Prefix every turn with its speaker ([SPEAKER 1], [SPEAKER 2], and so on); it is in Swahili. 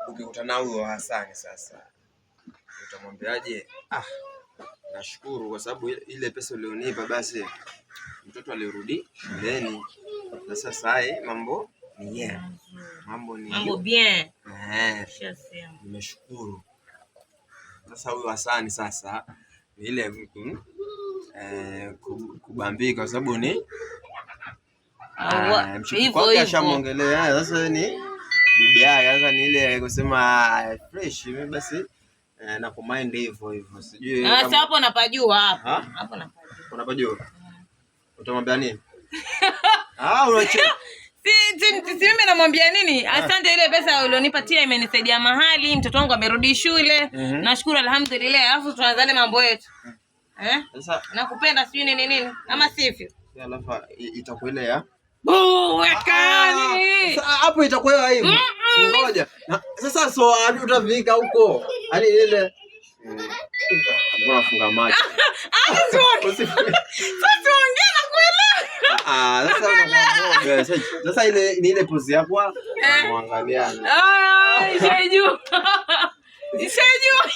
[SPEAKER 1] Ukikutana huyo Hasani sasa utamwambiaje? Ah, nashukuru kwa sababu ile pesa ulionipa basi mtoto alirudi shuleni na sasa mambo ni yeah. Mambo ni
[SPEAKER 2] mambo bien.
[SPEAKER 1] Eh, nimeshukuru. Sasa huyo Hasani sasa ni ile kubambika kwa sababu ni
[SPEAKER 2] hivyo
[SPEAKER 1] ashamwongelea sasa ni bibi yake sasa ni ile kusema fresh mimi basi na kumind hivyo hivyo sijui
[SPEAKER 2] sasa hapo napajua hapo hapo napajua
[SPEAKER 1] unapajua utamwambia nini? Ah, unacheka.
[SPEAKER 2] Si mimi namwambia nini? Asante, ile pesa ulionipatia imenisaidia mahali, mtoto wangu amerudi shule. Nashukuru alhamdulillah. Alafu tuanzane mambo yetu. Eh? Sasa nakupenda sijui nini nini ama sivyo?
[SPEAKER 1] Alafu itakuwa ile ya
[SPEAKER 2] wekani.
[SPEAKER 1] Hapo itakuwa hivyo. Ngoja. Sasa so utafika huko. Yaani ile mbona funga macho?
[SPEAKER 2] Sasa ongea na kuelewa.
[SPEAKER 1] Ah, sasa sasa ile ni ile pose yako muangaliana.
[SPEAKER 2] Ah, ishaijua. Ishaijua.